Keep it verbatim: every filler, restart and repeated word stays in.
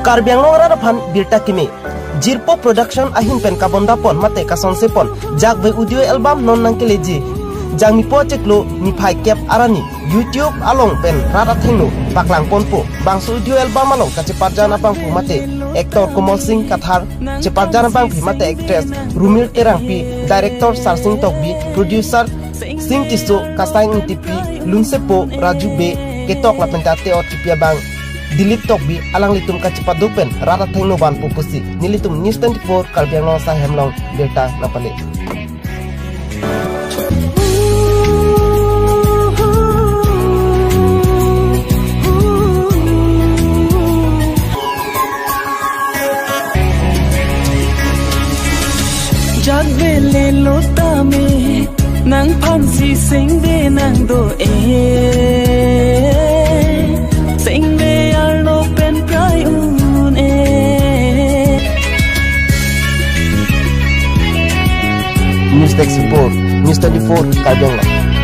Karbi Anglong arat aphan birta kimi. Jirpo Production ahin pen kabondapon mate kasonsepon Jakve audio album non nangkeleji Jangmipo chiklo niphai kep arni YouTube along pen rat athengno paklangponpo. Bangso audio album along kacheparjan abangphu mate actor Komol Singh Kathar, cheparjan abangpi mate actress Rumil Terangpi, director Sarsing Tokbi, producer Sing Tisso, Kasang Ingtipi, Lunsepo, Raju Bey, ketok lapen tate ot kipi abang Dilip Tokbi, alanglitum kachepado pen rat athengno vanpo pusi nelitum News twenty-four Karbi Anglong asai hem along birta nangpale. Jakve lelo tame nangphansi sengve nangdo-e. Sengve arlo pen prai un-e. News Desk Report, News twenty-four Karbi Anglong.